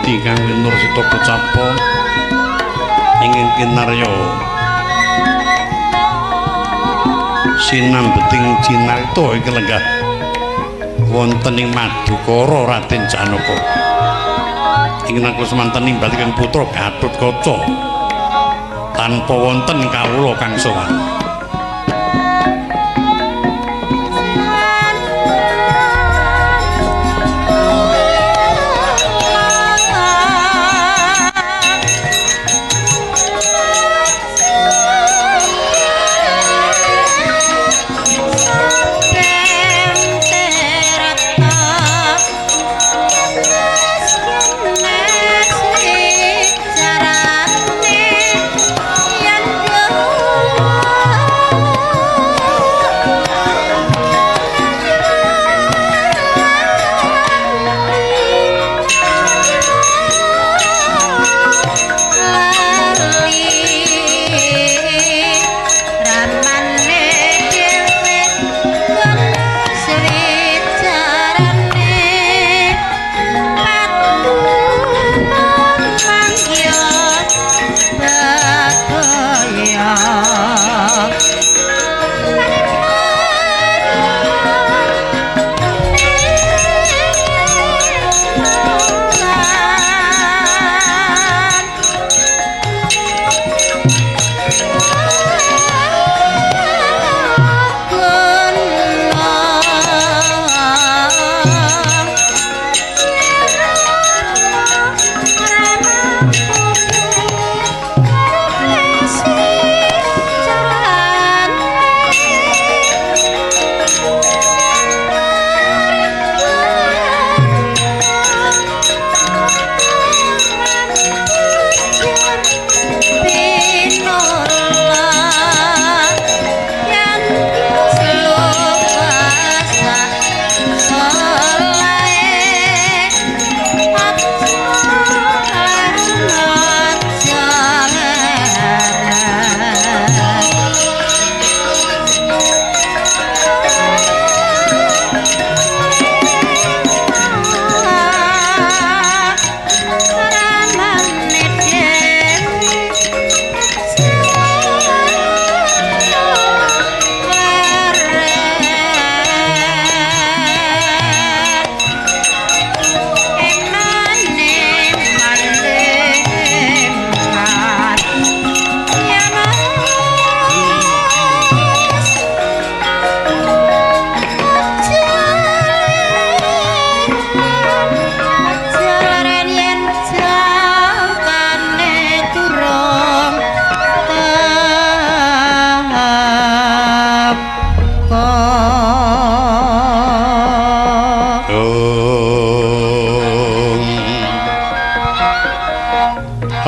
dumadi kang Nursita pecapa ing kinarya sinambeting cinarta ing lenggah wonten ing Madukara Raden Janaka ing nangkula semanten nimbal kang putra Gatotkaca tanpa wonten kawula kang sowan.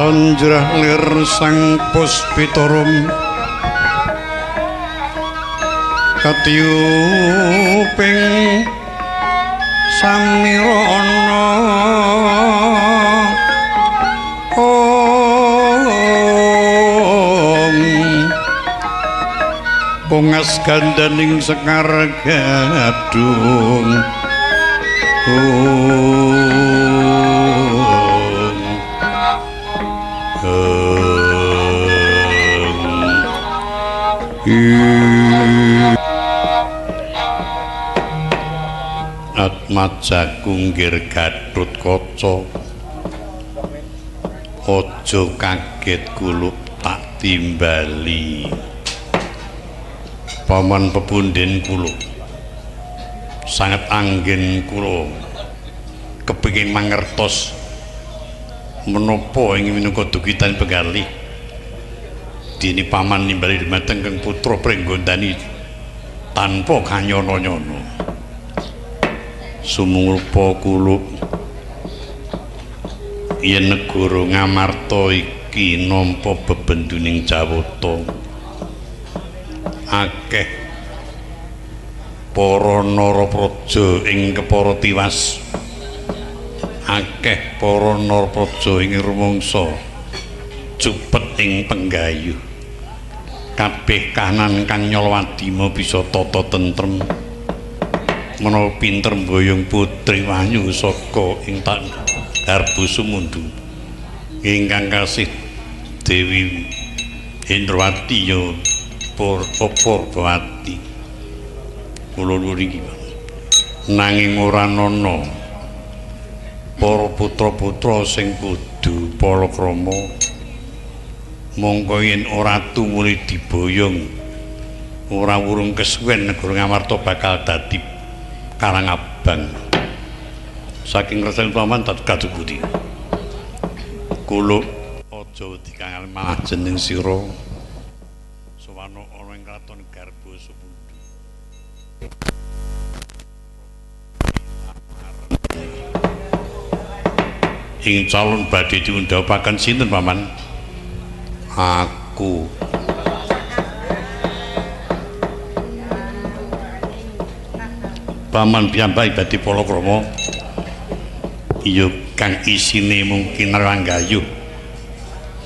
Anjrah lir sang puspitarum katiyuping samirana om pungas gandaning sekar gadung. Atmajaku nggir Gatotkaca, aja kaget kulup tak timbali. Paman pepunden kula sanget anggen kula kepengin mangertos menapa ing minangka dukitan penggalih dene paman nimbali dumateng Kang Putra Pringgondani tanpa kanyono-nyono. Sumungrupa kulup yen negara Ngamarta iki nampa bebenduning Jawata, akeh para narapraja ing kepara tiwas, akeh para narapraja ing rumangsa cupet ing penggayuh. Kabeh kahanan kang nyalawadima bisa tata tentrem menawa pinter mboyong putri Wanyu saka ing Garbo Sumundu ingkang kasih Dewi Indrawati ya Purwati kula nuwun iki nanging ora ana para putra-putra sing kudu palakrama mongko yen ora tumuli diboyong ora wurung kesuwen negara Ngamarta bakal dadi karang abang. Saking reseng paman kados pundi kula aja wedi kangen malah jeneng sira sowana ana ing kraton Garba Sumundu. Ing calon badhe diundhapaken sinten paman? Aku. Paman piyambak badhe palakrama iya kang isine mungkin ranggayuh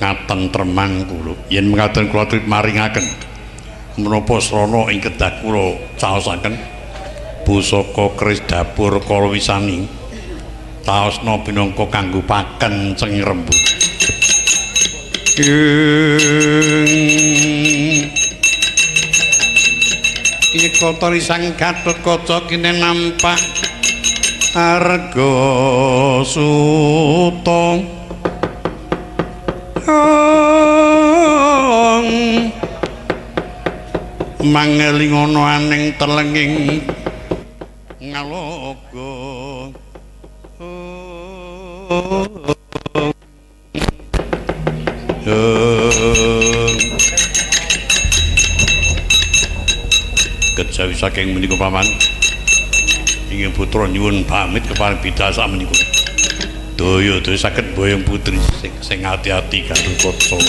ngatentreman kula. Yen mekaten kula maringaken menapa srana ing kedah kula caosaken pusaka keris dapur kalawisani taosna pinangka kanggo pakenceng rembug. Iki sang Gatotkaca kene nampak arga suta mangelingono aning telenging ngaloga. Kejawi saking menika paman ingin putra nyuwun pamit keparing bidal sak menika daya-daya saged boyong putri sing ati-ati Gatotkaca.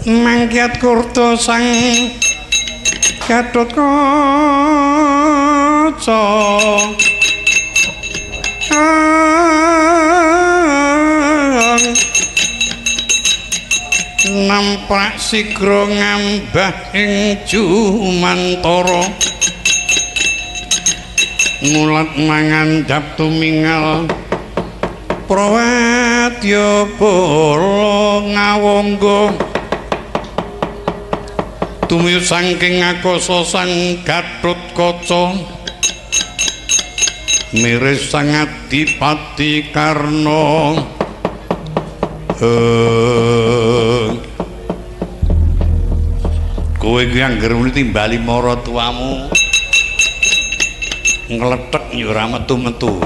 Mangkiat kurta sang Gatotkaca nampak sigra ngambah ing jumantara mulat mangandhap tumingal prawatya bala ngawangga tumiyos saking akasa sang Gatotkaca miris sang Adipati Karna. Kowe kuwi angger muni timbali maratuwamu nglethek ya ora metu-metu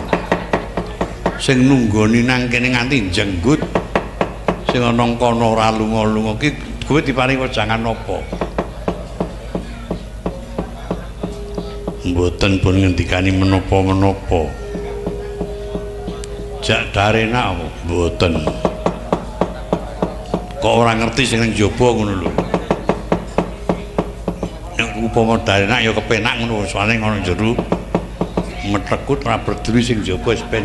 sing nunggoni nang kene nganti jenggut sing ana kono ora lunga-lunga ki kowe diparingi wejangan apa? Mboten pun ngendikani menapa-menapa. Jak darenak apa? Mboten. Kok ora ngerti sing nang jaba ngono lho. Nek upama darenak ya kepenak ngono, soalé ngono jero metekut ora berdiri sing jaba wis ben.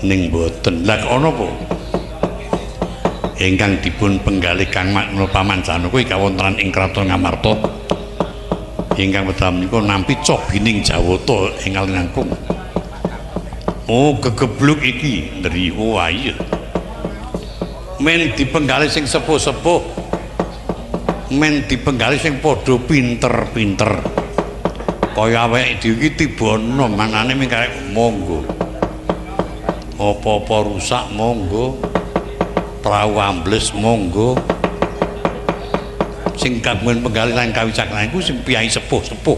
Ning mboten. Lah kok ana apa? Ingkang dipun penggalih Kang Makna Paman Janaka kawontenan ing Kraton Ngamarta. Ingkang wedal menika nampi cobining Jawata ing alinangkung. Oh, gegebluk iki ndri. Oh iya. Men dipenggalih sing sepuh-sepuh. Men dipenggalih sing padha pinter-pinter. Kaya awake dhewe iki tiba enom manane mung karek monggo. Apa-apa rusak monggo. Prau ambles monggo. Sing kagungan penggalih lan kawicaksanan iku sing piyai sepuh-sepuh.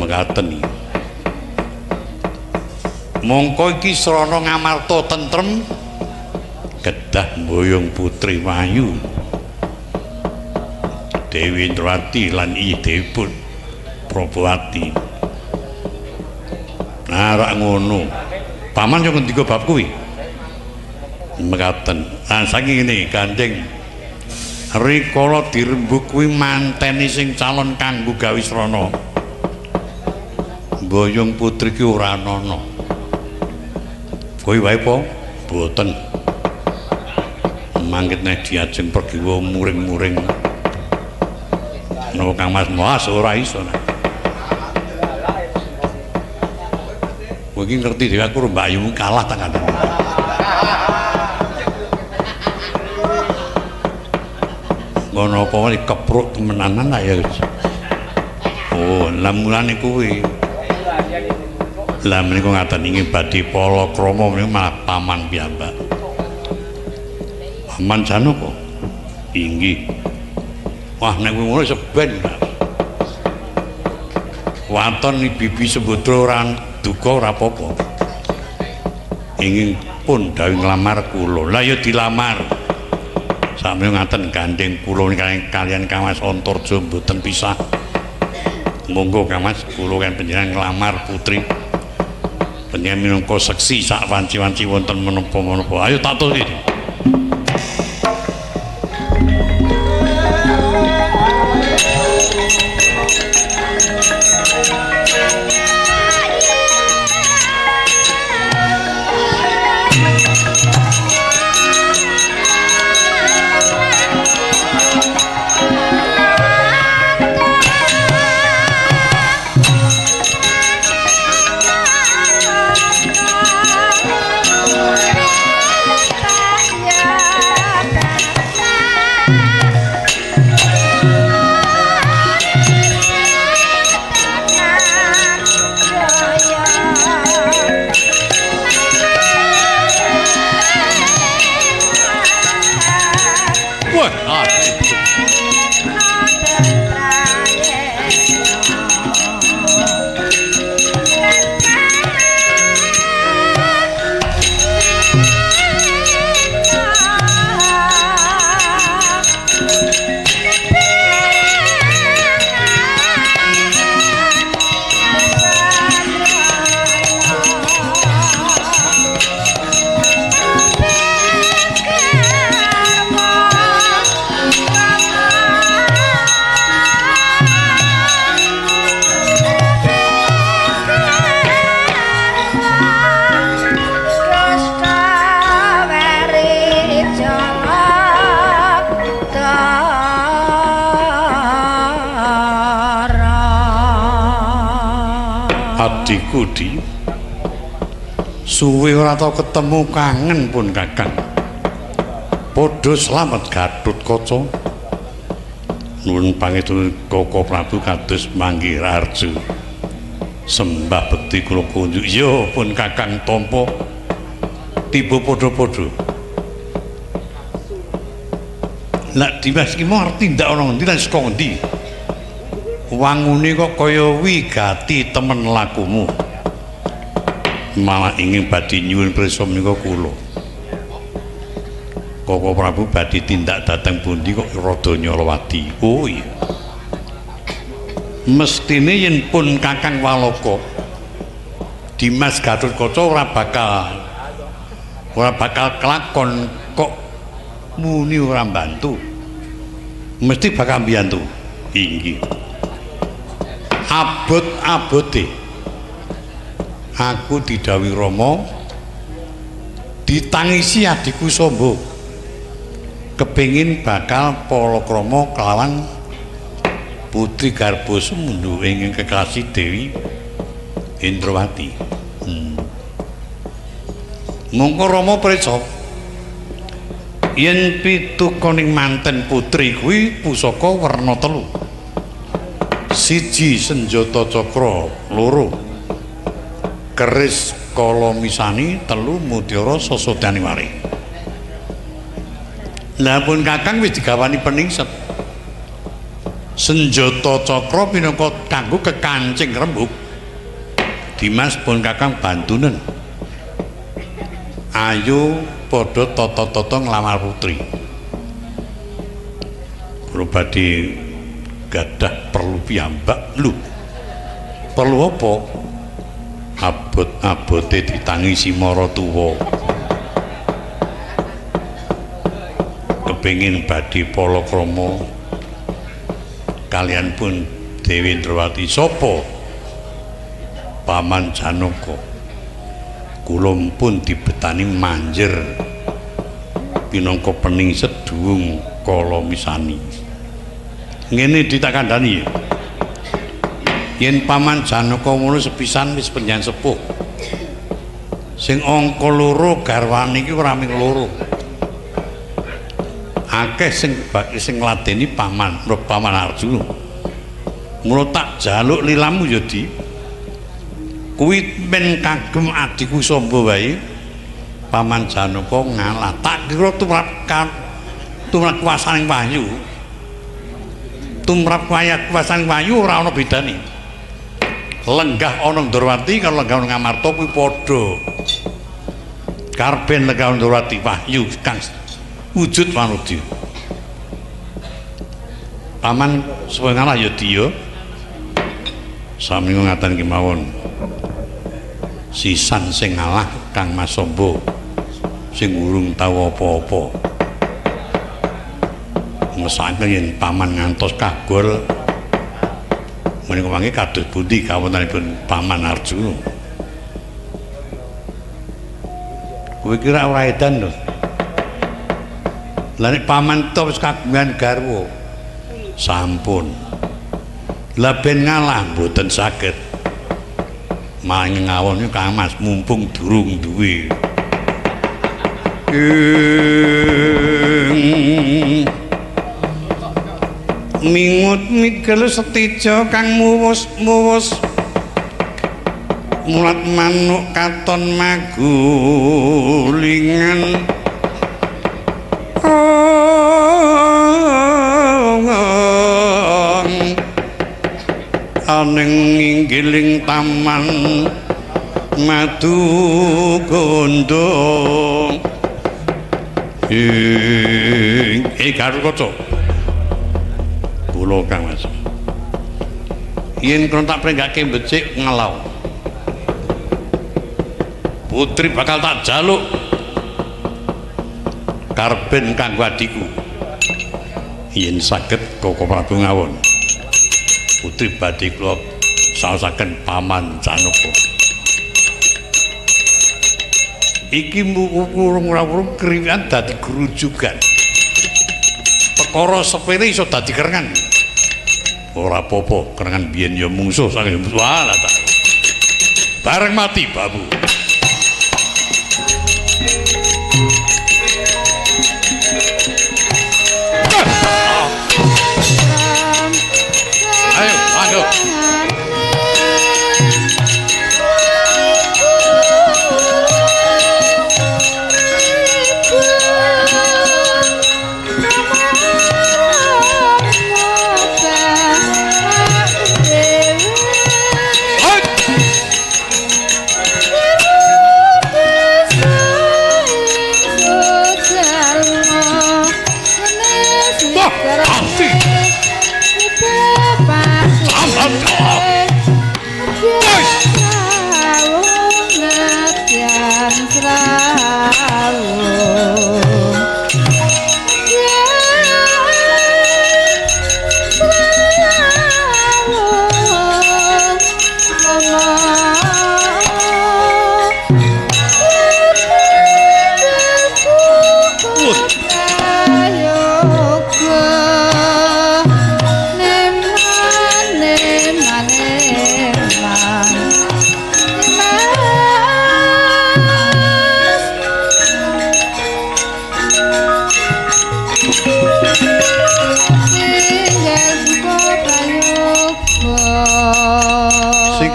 Mekaten iki. Mongko iki srana ngamarta tentrem kedah mboyong putri Wayu Dewi Indrawati lan I Dewi Probowati. Nah, rak ngono. Paman yo ngendika bab kuwi. Mekaten. Lah saiki ngene, gandeng rikala dirembug kuwi manteni sing calon kanggo gawe srana. Mboyong putri ki ora ana. Kowe wae po? Mboten. Mangkit nek diajeng pergiwa muring-muring. Napa Kang Mas Mas ora iso. Kowe iki ngerti dhewe aku mbayumu kalah tak kandhani. Ngono apa wae kepruk temenanan ta ya. Oh, lha mulane kuwi. Lah menika ngaten inggih badhe palakrama menika malah paman piyambak. Paman Janaka. Inggih. Wah nek kuwi ngono seben. Waton bibi Sembadra ora duka ora apa-apa. Ingin pun dawuh nglamar kula. Lah ya dilamar. Sakmenika ngaten gandeng kula kalian Kang Mas Antarja mboten pisah. Monggo Kang Mas kula kan panjenengan nglamar putri. Panjenengan minangka seksi sak wanci-wanci wonten menapa-menapa. Ayo tak tulis. Adikku di suwe ora tau ketemu kangen pun kakang. Padha slamet Gatotkaca. Nuwun pangestu Koko Prabu kados manggi raharja. Sembah bekti kula kunjuk. Ya pun kakang tampa. Tiba padha-padha. Lah Dimas ki mau arep tindak ana ngendi lan saka ngendi? Wangune kok kaya wigati temen lakumu. Malah ingin badhe nyuwun prisa menika kula. Koko Prabu badhe tindak dhateng pundi kok rada nyalawadi. Oh iya. Mestine yen pun Kakang Walaka Dimas Gatotkaca ora bakal kelakon kok muni ora mbantu. Mesti bakal mbiyantu. Inggih. Abot-abote aku didhawuhi Rama ditangisi adikku Samba kepingin bakal palakrama kelawan putri garba Sumundu ingkang kekasih Dewi Indrawati. Mongko Rama prisa Yen pitukoning manten putri kuwi pusaka werna telu. Siji senjata cakra, loro keris kala misani, telu mutiara sasodaniwari. Lah pun kakang wis digawani peningset. Senjata cakra pinangka kanggo kekancing rembug. Dimas pun kakang bantunen. Ayo padha tata-tata nglamar putri. Kula badhe gadah perlu piyambak. Lho, perlu apa? Abot-abote ditangisi maratuwa. Kepengin badhe palakrama kalian pun Dewi Indrawati. Sapa? Paman Janaka. Kula pun dibetani manjer pinangka peningset duwung kala misani. Ngene ditakandhani ya. Yen Paman Janaka ngono sepisan wis penjen sepuh. Sing angka loro garwane iki ora mung loro. Akeh sing sing ngladeni Paman, Paman Arjuna. Mula tak jaluk lilamu ya, Di. Kuwi men kagem adhiku Samba wae. Paman Janaka ngalah. Tak kira tumrap tumrap kuwasaning wahyu. Tumrap kuwasaning wahyu ora ana bedane. Lenggah ana Ndrawati karo lenggah ana Ngamarta kuwi padha. Karben lenggah ana Ndrawati wahyu kang wujud manudya. Paman supaya ngalah ya, Di ya. Sami ngaten kemawon. Sisan sing ngalah Kang Mas Samba sing urung tau apa-apa. Mesake yen paman ngantos kagol menika mangke kados pundi kawontenipun Paman Arjuna. Kowe kira ora edan lho. Lah nek paman to wis kagungan garwa. Sampun. Lah ben ngalah mboten saged. Maring ngawon Kang Mas mumpung durung duwe. Mingut migel setija kang muwus-muwus mulat manuk katon magulingan. Aning inggiling taman madu gondong. Garukaca. Kula Kang Mas. Yen kula tak prenggake becik ngalau. Putri bakal tak jaluk karben kanggo adhiku. Yen saged Koko Prabu ngawon. Putri badhe kula saosaken Paman Janaka. Iki urung-urung kriwikan dadi grujugan. Perkara sepele iso dadi kerengan. Ora apa-apa, kerengan biyen ya mungsuh saking musuh. Wah, lah tak. Bareng mati babu. Ayo, ayo.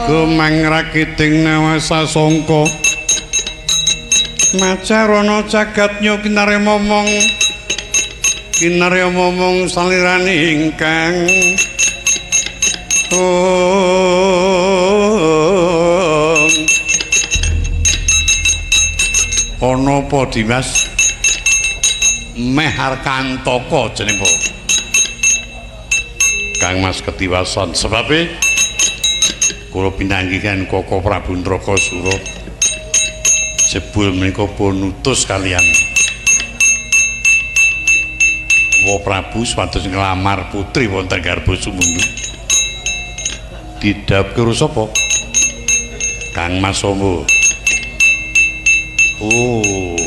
Gumangrakiting nawasasangka macarana jagatnya kinarya momong kinarya momong salirane ingkang ana apa Dimas mehar kantaka jeneng Kang Mas ketiwasan sebabe kula pinanggihan Koko Prabu Ndrakasura jebul menika pun utus kalian Wa Prabu supados nglamar putri wonten garba Sumundu. Didhawuhke karo sapa? Kang Mas Sombo. Oh.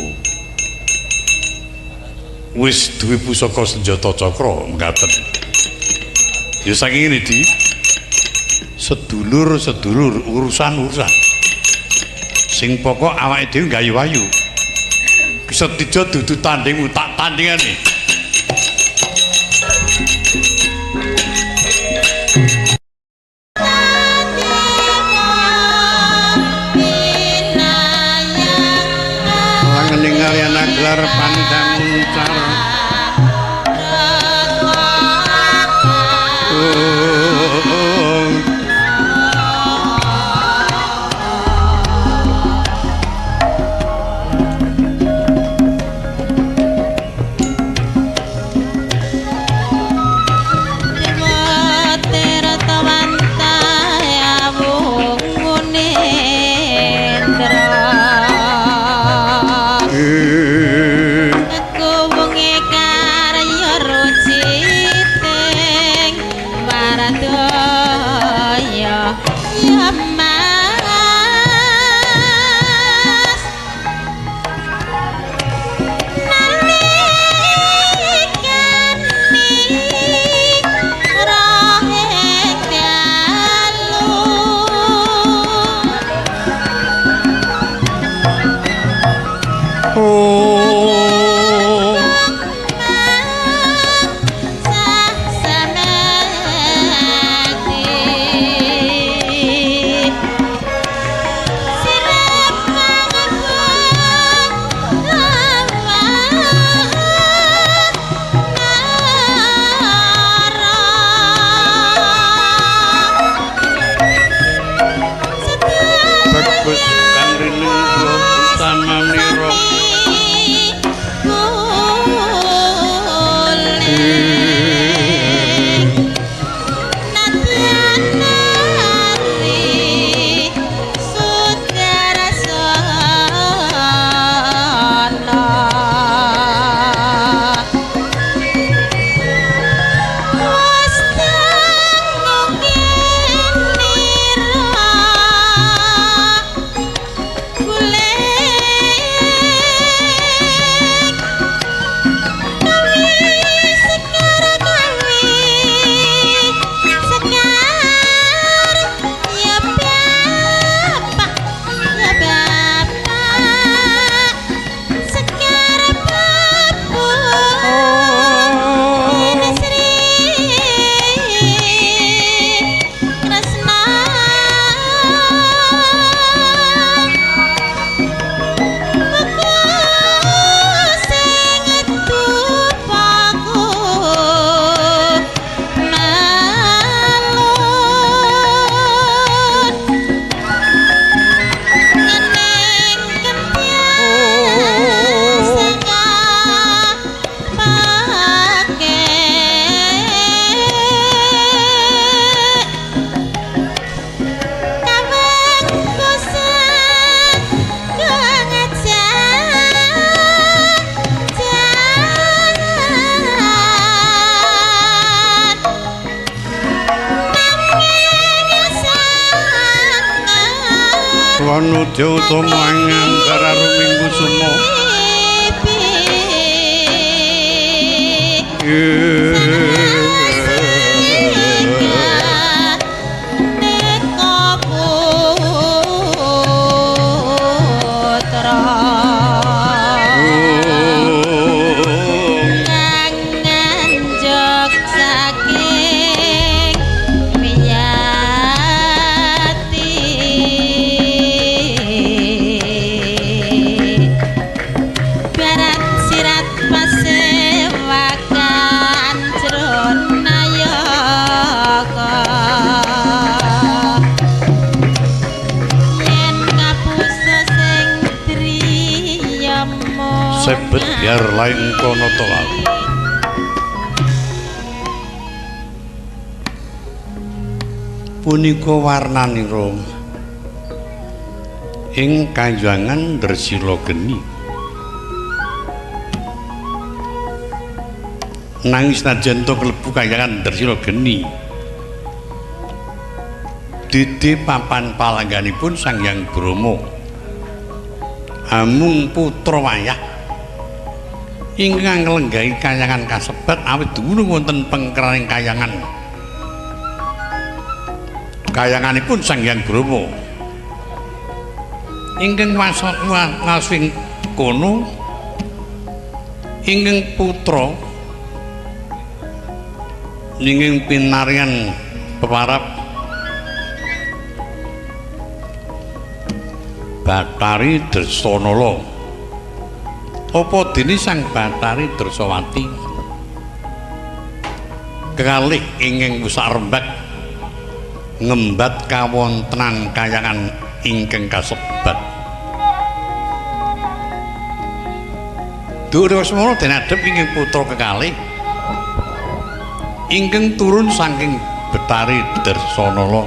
Wis duwe pusaka senjata cakra mekaten. Ya saking ngene Di. Sedulur-sedulur urusan-urusan. Sing pokok awake dhewe gayu-ayu. Setija dudu tandingmu tak tandingane. Langening kalian gelar pandamuncar. Wanudya utama angantara ruming kusuma. Saking miyati. Sebet biar lain kono to. Punika warnanira ing kayangan Dresila Geni. Nanging senajan to klebu kayangan Dresila Geni, didi papan palangganipun Sang Hyang Brahma amung putra wayah ingkang nglenggahi kayangan kasebat awit dumunung wonten pengkeraning kayangan. Kayanganipun Sang Hyang Brahma ingkang wasing kono ingkang putra ninging pinaryan peparap Bathari Dresanala. Apa dene Sang Bathari Dresawati kekalih ingkang wusak rembag ngembat kawontenan kayangan ingkang kasebat. Durasmana den adhep ingkang putra kekalih ingkang turun saking Bathari Dresanala,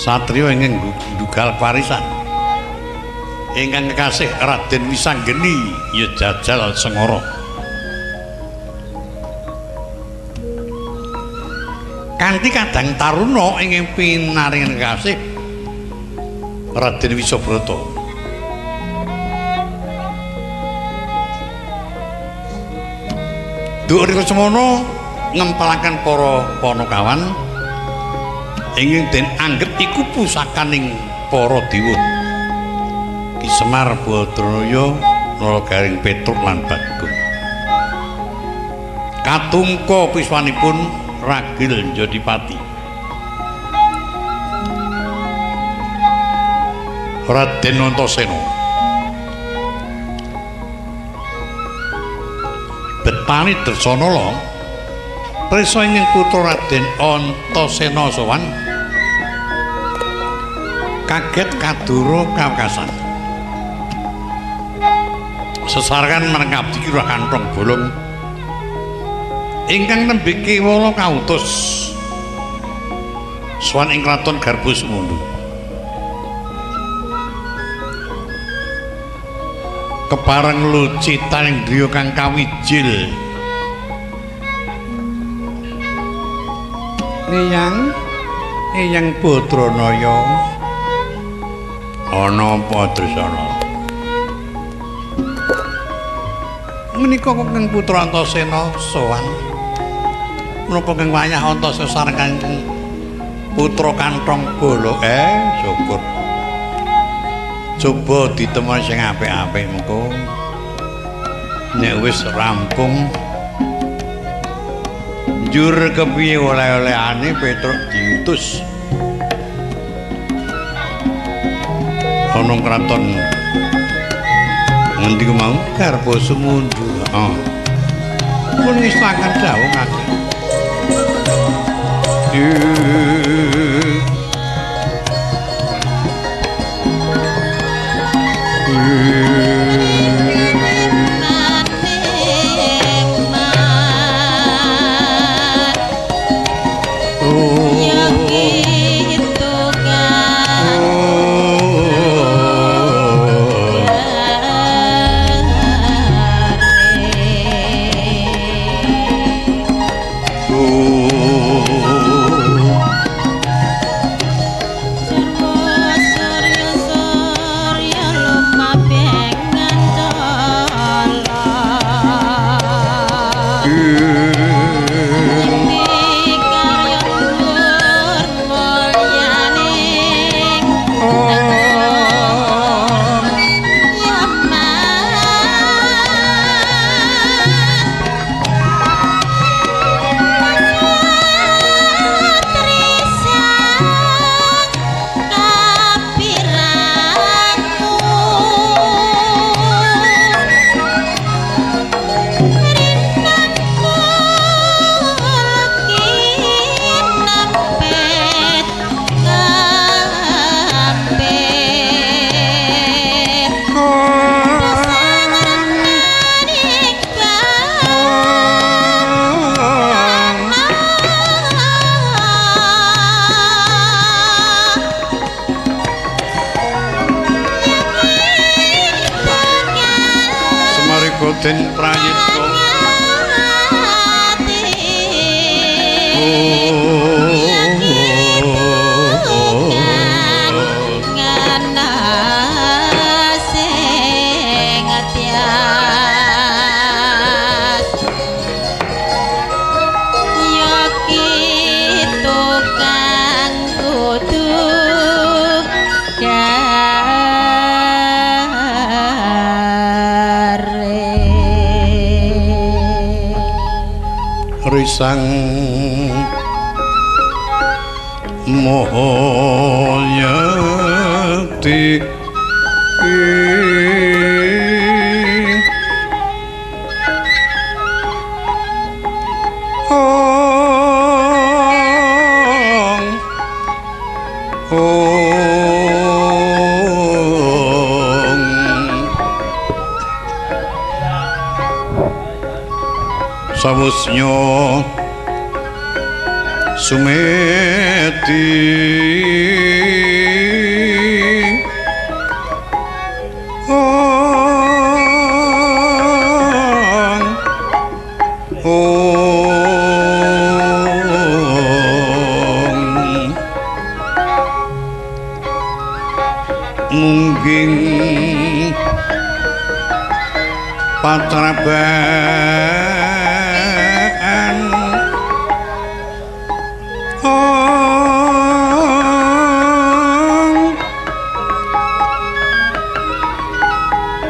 satriya ingkang ndugal warisan ingkang kekasih Raden Wisanggeni ya jajal sengara. Kanthi kadang taruna ingkang pinaringan kekasih Raden Wisabrata. Durga semono ngempalaken para panakawan ingkang den anggep iku pusakaning para dewa. Ki Semar Badranaya, Nalagaring Petruk lan Bagong. Katungka piswanipun ragil Jodipati. Raden Antasena. Betani Dresanala prisa ingkang putra Raden Antasena sowan kaget kadura kawekasan. Sesarengan marang abdi Ki Lurah Kanthong Bolong ingkang nembe kewala kautus sowan ing kraton Garba Sumundu. Kepareng lucitaning driya kang kawijil. Eyang, Eyang Badranaya. Ana apa Dresana? Menika kang putra Antasena sowan. Menapa kang wayah Antasena sareng kang putra Kanthong Bolong? Syukur. Coba ditemoni sing apik-apik mengko. Nek wis rampung njur kepiye oleh-olehane Petruk diutus ana kraton ngendi ku mau Garba Sumundu. Heeh. Pun ngistaken dawuh ngake. Den Prayitna. Risang mohoyati ong ong sawusnya sumeti ong ong mungging patraban ong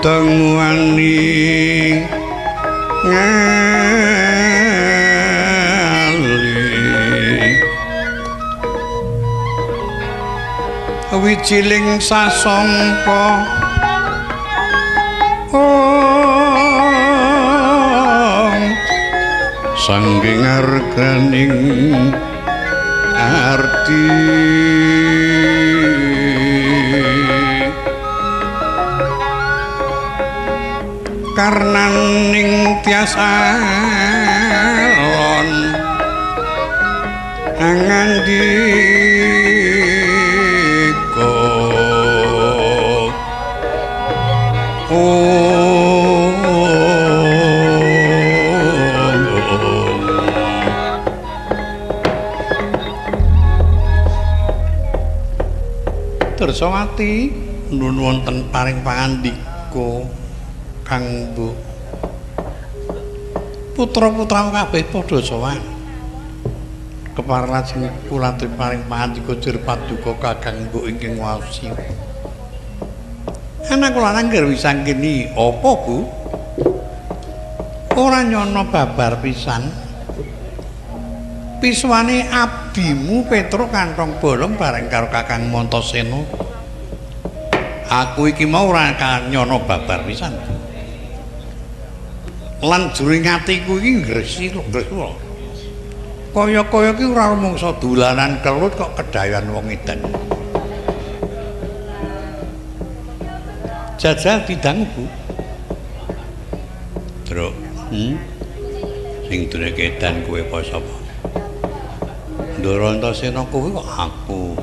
tenguani ngali wijiling sasongko ong sangging arganing arti karnaning tias alon angandika Darsawati nun wonten paring pangandika Kang Bu. Putra-putramu kabeh padha sowan. Kepareng lajeng kula paring pangandika jur paduka Kakang Bu ingkang wasi. Anak kula nangger wisanggeni apa Bu? Ora nyono babar pisan. Piswane abdimu Petruk kantong bolong bareng karo Kakang Montasena. Aku iki mau ora nyono babar pisan. Lan jroning atiku iki ngresil ngresula. Kaya-kaya iki ora rumangsa dolanan kelut kok kedayan wong edan. Jajal didangu Bu. Truk, Sing dureke edan kowe apa sapa? Ndara Antasena kuwi kok aku.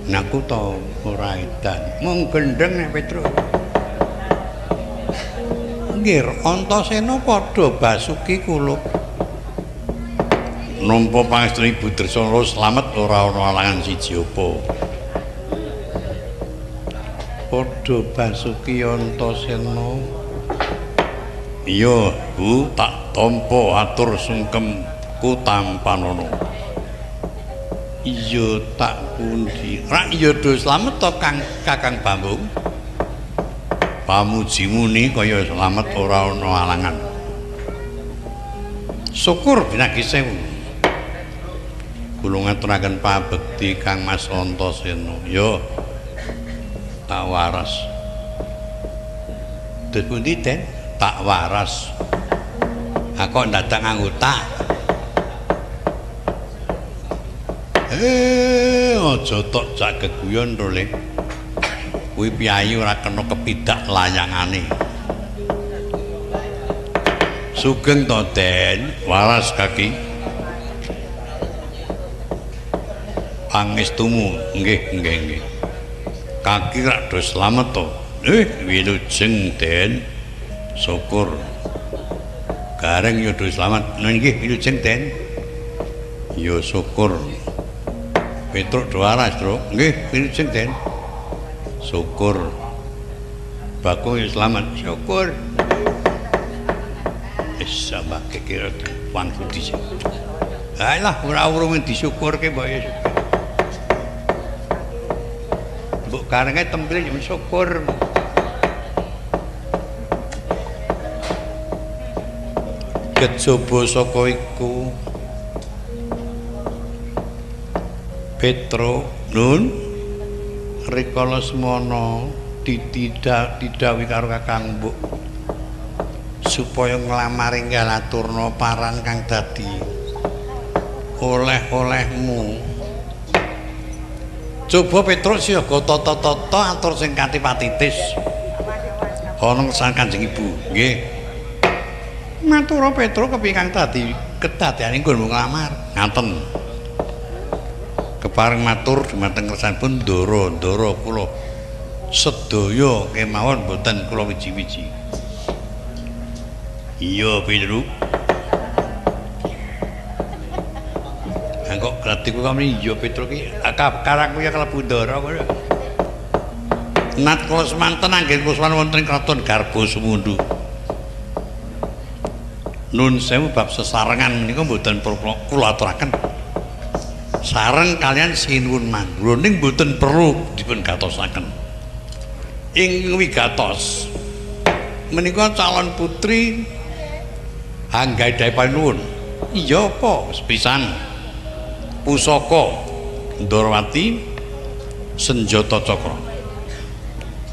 Naku to ora edan. Mung gendheng nek Petruk. Nggih, Antasena padha basuki kulup. Nampa pangestu Ibu Dresana slamet ora ana alangan siji apa. Padha basuki Antasena. Iya, Bu, tak tampa atur sungkem ku tampanana. Iya tak pundi. Rak iya do slamet to Kang Kakang Bambung. Pamujimu ni kaya slamet ora ana alangan. Syukur binagi sewu. Kula ngaturaken pabekti Kang Mas Antasena. Yo tak waras. Terus pundi Den? Tak waras. Aku kok ndadak nganggo tak. Aja tok jak geguyon to Le. Kuwi piyayi ora kena kepidak layangane. Sugeng to Den, waras kaki. Pangestumu, nggih nggih nggih. Kaki rak do slamet to. Wilujeng Den. Syukur. Gareng yo do slamet. Nggih wilujeng Den. Yo syukur. Petruk do waras, Truk. Nggih wilujeng Den. Syukur. Bakung yo slamet. Syukur. Wis samake kira wangsul dhisik. Alah ora urung disyukurke mbok ya. Mbok karenge tempile yo syukur. Kejaba saka iku Petro nun rikala semono didhawuhi karo Kakang Mbok supaya nglamar enggal aturna paran kang dadi oleh-olehmu. Coba Petruk siaga tata-tata atur sing katipatitis ana sang Kanjeng Ibu. Nggih. Matura Petruk kepiye kang dadi kedadeane nggonmu nglamar. Ngaten. Kepareng matur dumateng kersanipun ndara-ndara kula sedaya kemawon mboten kula wiji-wiji. Iya Petruk. Kok gratiku kami iya Petruk iki karangku ya kalebu ndara ngono. Nat kula semanten anggen kula wonten ing kraton Garba Sumundu. Nun sewu bab sesarengan menika mboten perlu kula aturaken. Sareng kalian sinuwun mandura ning mboten perlu dipun gatosaken. Ing wigatos menika calon putri anggadhahi panuwun. Iya apa sepisan pusaka Ndorowati senjata cakra.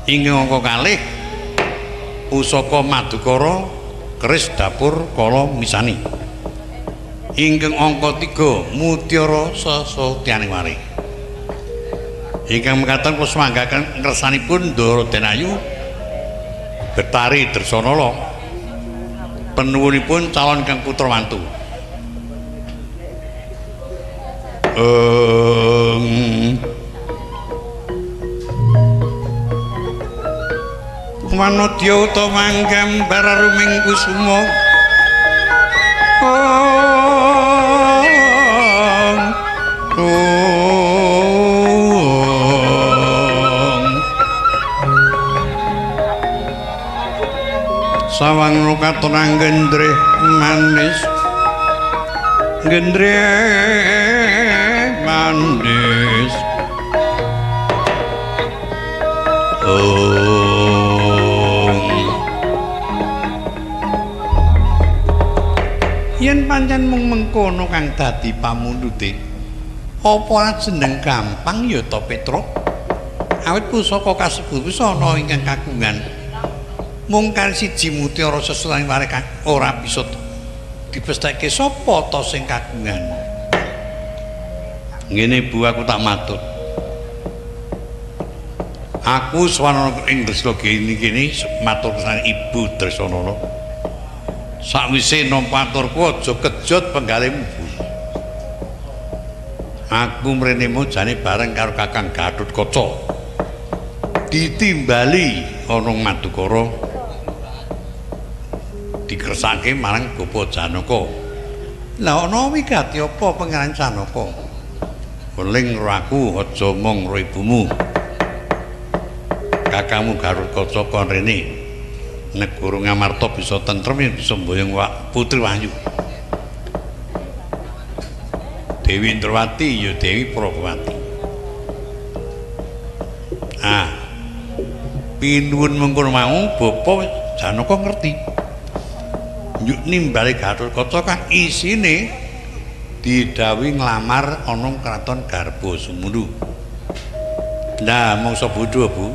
Ingkang angka kalih pusaka Madukara keris dapur kala misani. Ingkang angka 3 mutiara sesotyaning warih. Ingkang mekaten kula sumanggaken ngersanipun Ndara Denayu Betari Dresanala penuwunipun calon kang putra mantu. Wanodya utawa gambar ruming kusuma. Sawang lukaton gendreh manis, gendreh manis. Yen pancen mung mengkono kang dadi pamundhute, apa ora jeneng gampang ya to Petruk? Awit pusaka kasebut wis ana ingkang kagungan. Mung kan siji mutiara sesuai warek ora bisa dipestheke sapa ta sing kagungan. Ngene Bu, aku tak matur. Aku sowan ing Dresna kene matur kersane Ibu Dresanala. Sakwise nampa aturku aja kejot penggalihmu Bu. Aku mrene jane bareng karo Kakang Gatotkaca. Ditimbali ana Madukara dikersake marang Bapa Janaka. Lah ana wigati apa Pangeran Janaka? Weling karo aku aja mung karo ibumu. Kakangmu Gatotkaca kon rene. Negara Ngamarta bisa tentrem yen bisa mboyong Putri Wahyu. Dewi Indrawati ya Dewi Prabawati. Ah. Pinuwun mengkono mau Bapa Janaka ngerti. Njuk nimbali Gatotkaca kang isine didhawuhi nglamar ana kraton Garba Sumundu. Nah, mangsa bodho, Bu.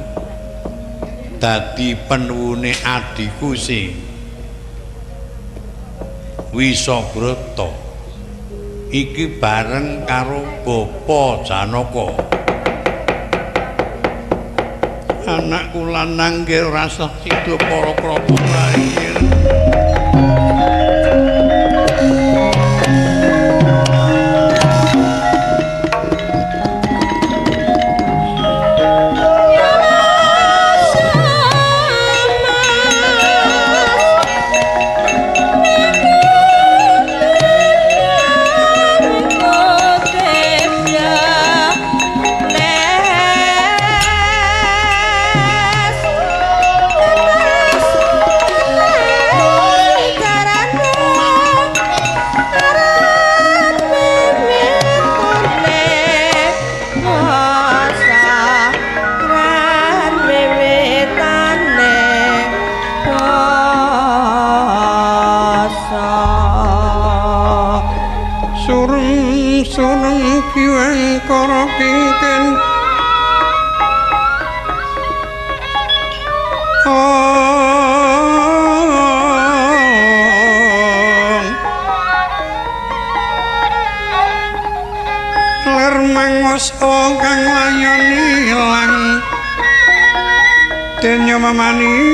Dadi penuwune adhiku sing Wisabrata iki bareng karo Bapa Janaka. Anakku lanang nggih ora sida para krapa lahir. Puneng kiweng kara kingken ler mangos kang layon ilang denya mamanise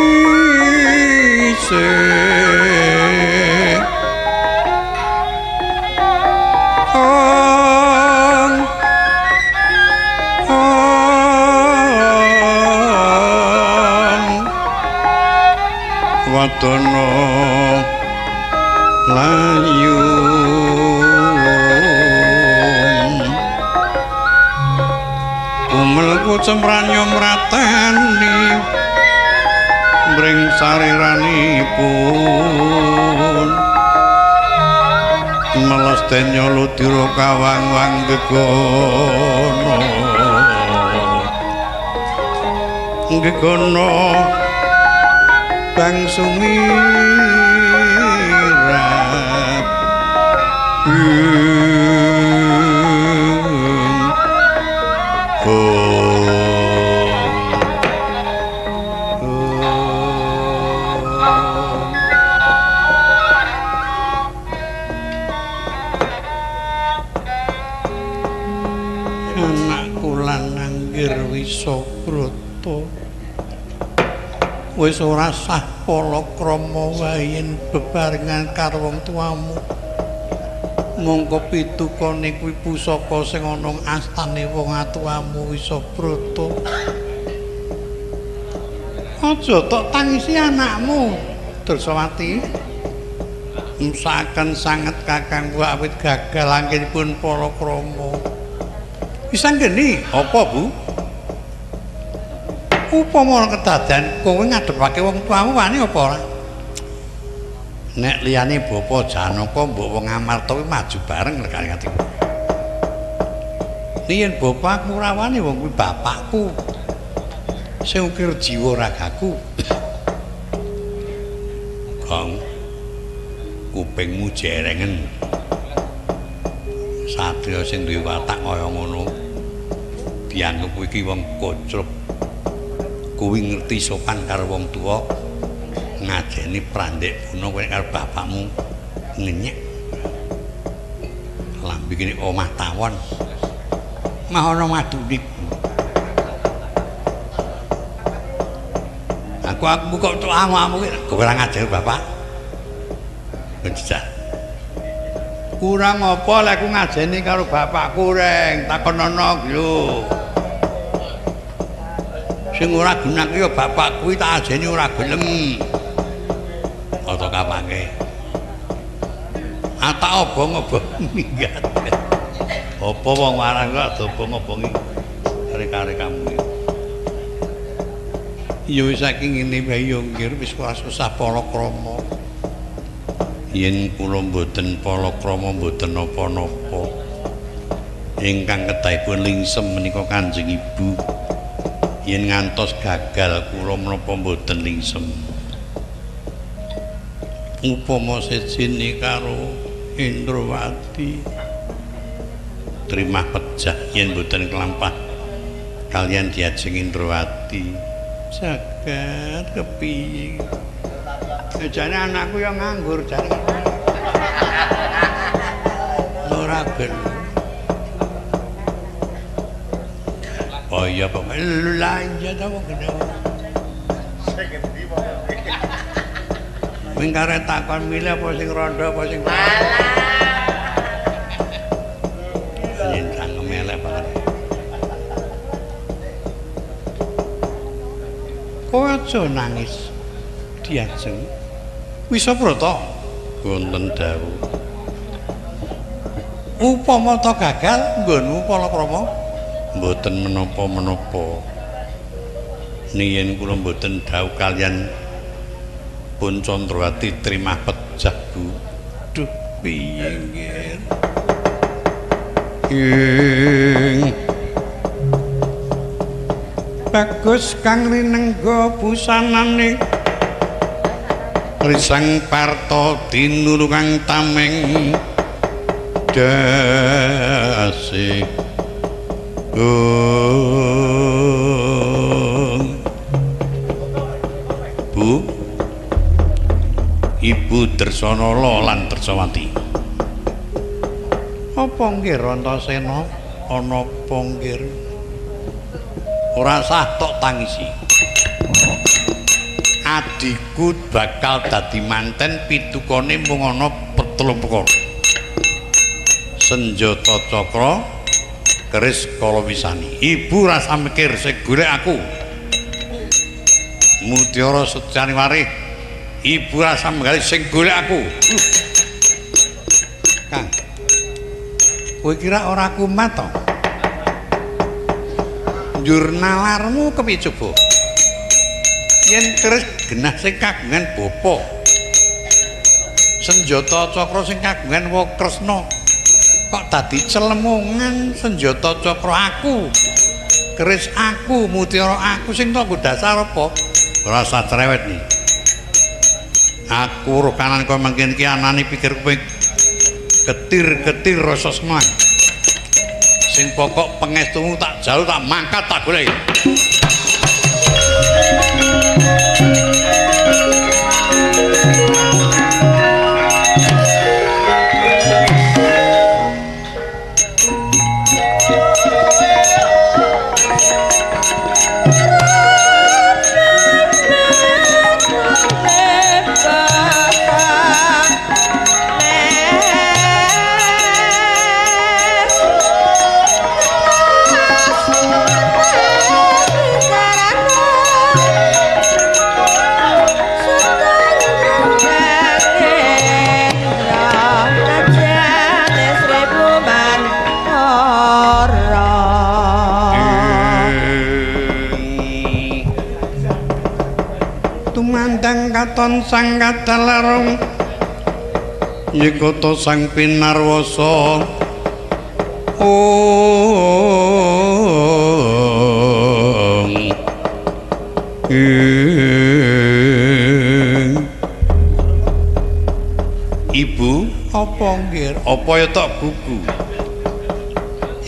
wadana layu umelku cemranyo mratani mring sariranipun meles denya ludira kawang-wang gegono gegono bang sumirap anakku lanang Wisabrata wis ora sah palakrama wae yen bebarengan karo wong tuamu. Mongko pitukane kuwi pusaka sing ana astane wong atuamu Wisabrata. Aja tok tangisi anakmu, Dursawati. Msaken sanget kakangku awit gagal anggenipun palakrama. Wis anggeni, apa, Bu? Upama kedadean kowe ngadhepake wong tuamu wani apa ora? Nek liyane Bapa Janaka mbok wong Amarta kuwi maju bareng lekane atiku. Yen bapakku ora wani wong kuwi bapakku. Sing ukir jiwa ragaku. Gong. Kupingmu jerengen. Satriya sing duwe watak kaya ngono dianggep kuwi iki wong kocruk. Kuwi ngerti sopan karo wong tuwa, ngajeni prandek buno kowe karo bapakmu ngenyek. Lambi kene omah tawon. Mah ana madune. Aku kok tok amu-amu kowe ora ngajeni bapak. Bejah. Kurang apa lek aku ngajeni karo bapakku reng, takonono lho. Sing ora genah kuwi ya bapak kuwi tak ajeni ora gelem. Ata kapake. Atak obong-obong minggat. Apa wong waras kok obong-obongi reka-rekamu. Ya wis saiki ngene wae ya nggir wis ora susah palakrama. Yen kula mboten palakrama mboten napa-napa. Ingkang kedahipun lingsem menika Kanjeng Ibu. Yen ngantos gagal kula menapa mboten lingsem. Upama sejene karo Indrawati trimah pejah yen mboten kelampah kaliyan diajeng Indrawati. Jagat kepiye? Jane anakku ya nganggur jane. Ora gelem. Oh iya Pak, lha iya ta wong gede. Sing endi pokoke. Ming karep takon milih apa sing rondo apa sing yen cangkem elek banget. Kowe aja nangis. Diajeng. Wisabrata wonten dawuh. Upama ta gagal nggonmu palakrama mboten menapa-menapa. Yen kula mboten dawuh kaliyan pun Candrawati trimah pejah Bu. Duh piye nggih. Ing bagus kang rinengga busanane Risang Parta dinulu kang tameng dasi. Bu, Ibu Dresanala lan Dresawati. Apa nggih Antasena? Ana apa nggih? Ora sah tok tangisi. Adhiku bakal dadi manten pitukane mung ana 3 perkara. Senjata cakra, keris kalawisani. Ibu rasa mikir sing golek aku. Mutiara setyane warih. Ibu rasa menggali sing golek aku. Kang. Kowe kira ora kumat to? Njur nalarmu kepiye coba? Yen keris genah sing kagungan bapa. Senjata cakra sing kagungan Wakresna. Kok dadi celemongan senjata cakra aku? Keris aku, mutiara aku sing tak dasar apa? Ora usah cerewet nih. Aku roh kanan kowe mangkin iki anane pikirku ketir-ketir rasa semangat. Sing pokok pengestumu tak jaluk tak mangkat tak golek. Tumandang katon sang kadalarung nyekata sang pinarwasa. Ibu, apa nggih? Apa ya tok gugu?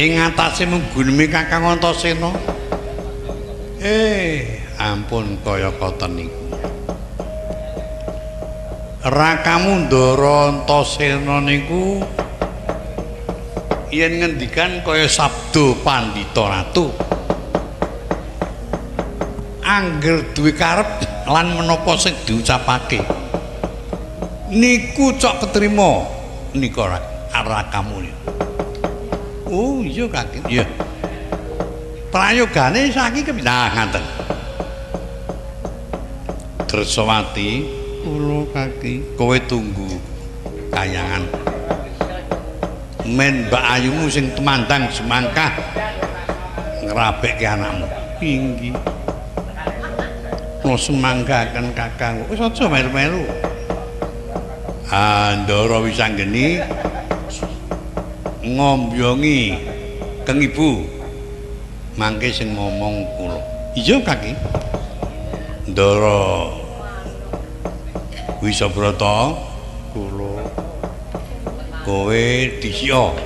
Ing atase mung guneme Kakang Antasena. Ampun kaya koten niku. Rakamu Ndara Antasena niku yen ngendikan kaya sabda Pandhita Ratu. Angger duwe karep lan menapa sing diucapake niku cok ketrima nika rakamu. Oh iya Kakek. Iya. Prayogane saiki kepiye? Nah ngaten. Dresawati kula kaki kowe tunggu kayangan men mbak ayumu sing tumandang semangkah ngrabekke anakmu. Inggih. Kula semangkaken Kakang. Wis aja melu-melu. Andara Wisanggeni ngombyongi keng ibu mangke sing ngomong kula. Iya Kaki. Ndara Wisabrata kula kowe dhisika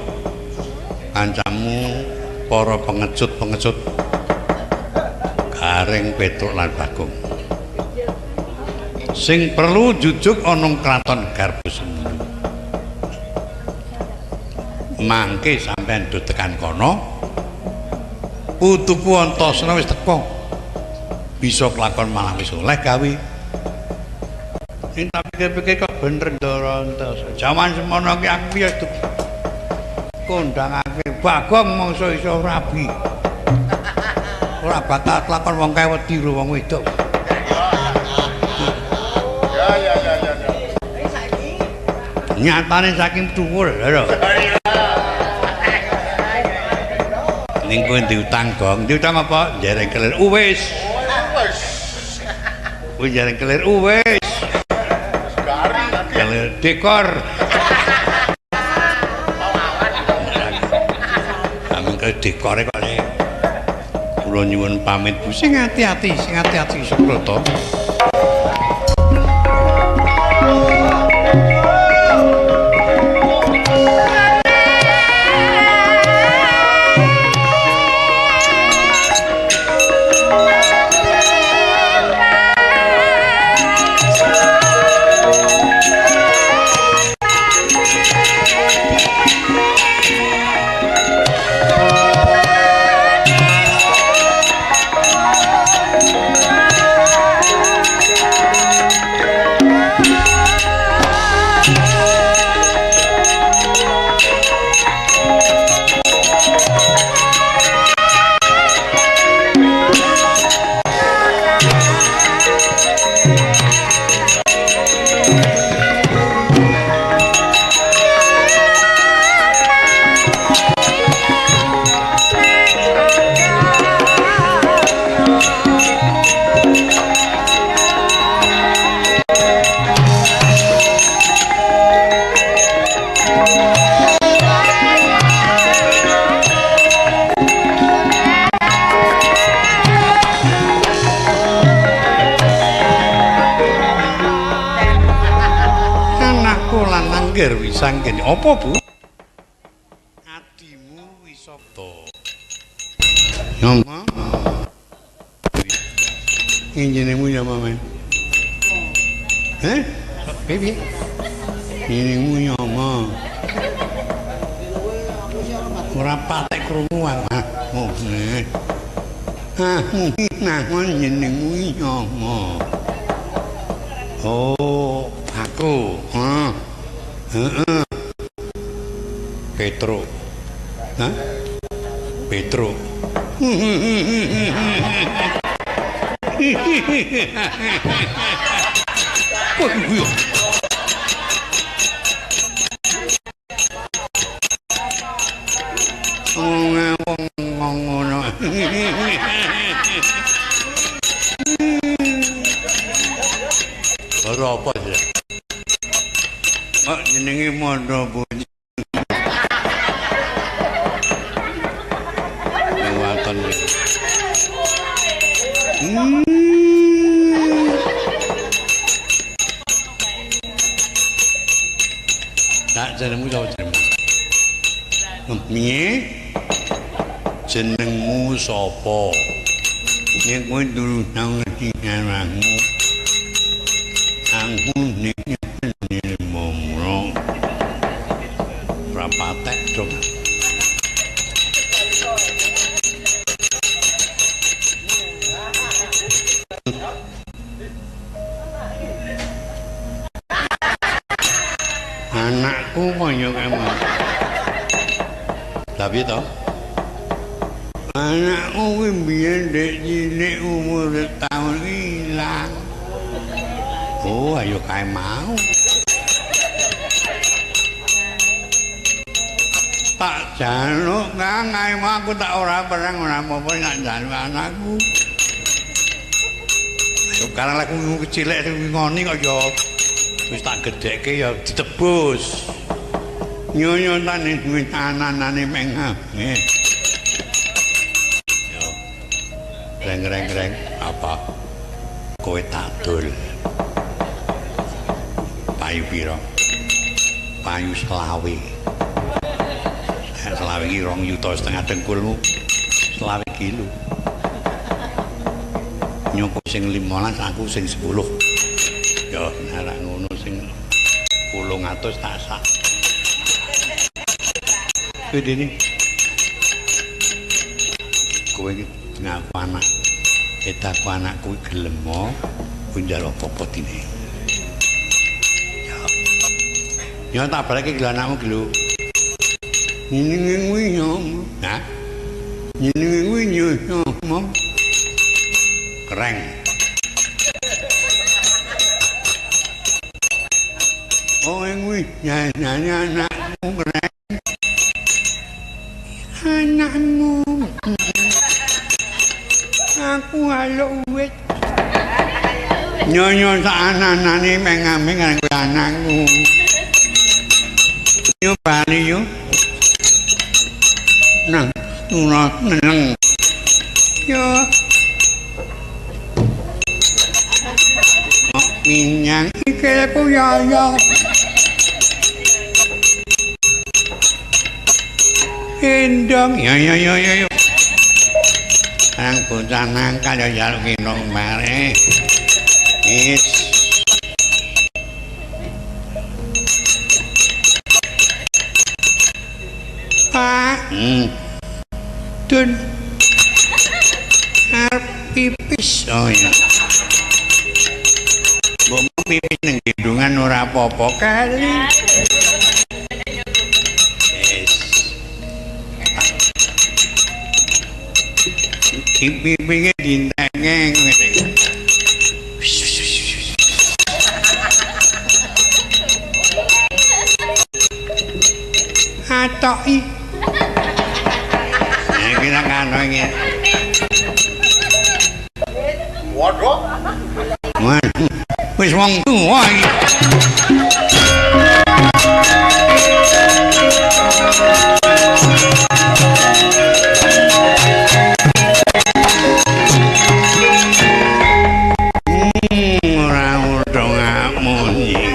kancamu para pengecut-pengecut Gareng Petruk lan Bagong sing perlu jujuk ana kraton Garbasemulu. Mangke sampean do tekan kono putuku Antasena wis teka bisa kelakon malah wis oleh gawe. Sing tak pikir-pikir kok bener Ndara Antasena. Jaman semono ki aku ya kondangake Bagong mongso iso rabi. Ora bakal kelakon wong kae wedi lho wong wedok. Ya ya ya ya. Nyatane saking dhuwur lho. Ning kowe diutang Gong, diutang apa? Njereng kelir uwis. Kowe njereng kelir uwis. Kelir dekor. Amun ke dekore kok kula nyuwun pamit Bu. Sing ati-ati, sing ati-ati Subrata. Sanggir Wisanggeni. Apa, Bu? Adimu Wisabda. Nyama. Jenengmu nyapa, Men? Heh? Piye? Jenengmu nyapa? Ora patek krungu aku. Oh, nih. Ah, nang jenengmu nyapa? Oh, aku. Heeh. Heeh. Petro. Hah? Petro. Kok guyu? Wong ngono. Ora apa sih? Kok jenenge Mondo Bunyi. Waton. Tak jenengmu sapa jenengmu? Piye? Jenengmu sapa? Nek kowe durung tau ngerti karo aku. Aku nek momro. Ora patek dong. Anakku kaya kamu. Lah piye to? Anakku kuwi mbiyen ndek cilik umur taun ilang. Oh, ayo kae mau. Tak jaluk kang kae mau aku tak ora perang ora apa-apa tak jaluk anakku. Ayo karang aku cilik ngoni kok ya wis tak gedhekke ya ditebus. Nyonyotane duit anane mengame. Yo. Reng-reng-reng apa? Kowe tak dol. Payu pira? Payu 25. Selawe iki 2,5 juta dengkulmu. 25 kilo. Nyoko sing 15 aku sing 10. Yo nek ngono sing 800 tak sak. Kowe dene. Kowe iki ngaku anak. Etaku anakku gelem kowe njaluk apa-apa dine. Ya. Ya tak baleke iki lho anakmu iki lho. Jenenge kuwi nyama. Hah? Jenenge kuwi nyama. Kereng. Oh, kuwi nyanyi anakmu kereng. Anakmu. Aku haluk wit. Nyonya sak anane mengame karo anakku. Yo bali yo. Nang ora neng. Yo. Minyang iki ku yo yo. Endong yo yo yo yo. Nang bocah nangkal yo njaluk kinong mare. Is. Pak. Dun. Arep pipis. Oh iya. Mbok pipis nang gendongan ora apa-apa kali. Wis. Pipinge dintenge ngene. Atoki. Iki nang ngono iki. Waduh. Wis wong tuwa iki. Ora ora ngamuni.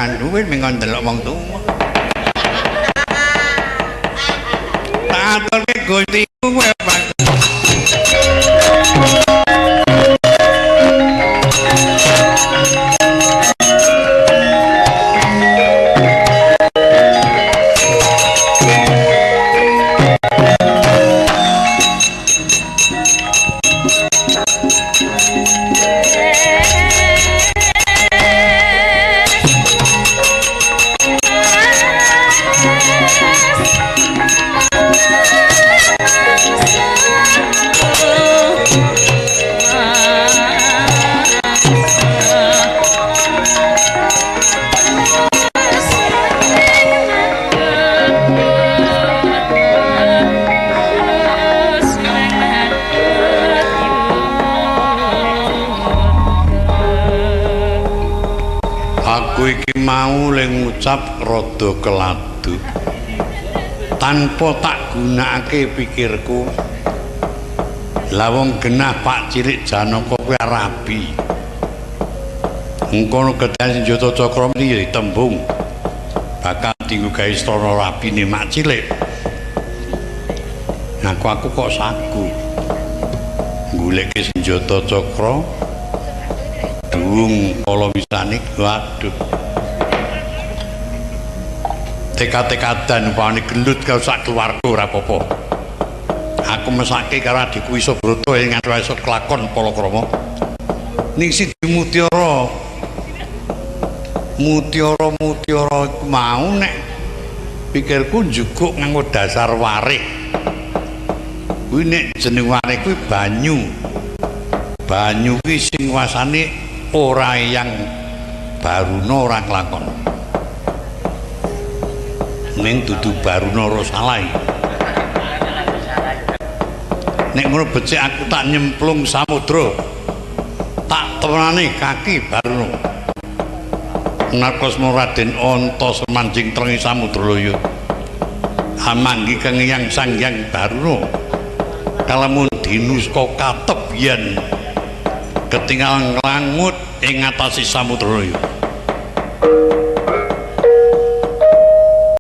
mangan duit mung ndelok wong tuwa. Tak aturke Gustiku kowe Pak. Aku iki mau le ngucap rada keladu tanpa tak gunakake pikirku. Lah wong genah Pak Cilik Janaka kuwi rabi. Engkono gedhe senjata cakra mesti ya ditembung. Bakal dienggo gawe istana rabine Mak Cilik. Ngaku aku kok sagu. Goleke senjata cakra dhuwung kala wisane, waduh. Teka-tekadan upamane gelut karo sak keluarga ora apa-apa. Aku mesake karo adikku Isabrata ing nganti iso kelakon palakrama. Ning siji mutiara mutiara iku mau nek pikirku njukuk nganggo dasar warih. Kuwi nek jeneng warih kuwi banyu. Banyu kuwi sing wasane ora yang Baruna ora nglakon. Ning dudu Baruna ora salah. Nek ngono becik aku tak nyemplung samudra. Tak temenane kaki Baruna. Narkosma Raden Antasema manjing trengi samudra loyo. Amanggi kang Hyang Sang Hyang Baruna. Kalamun dinuska katebyan ketinggalan nglangut ing ngatasi samudra loyo.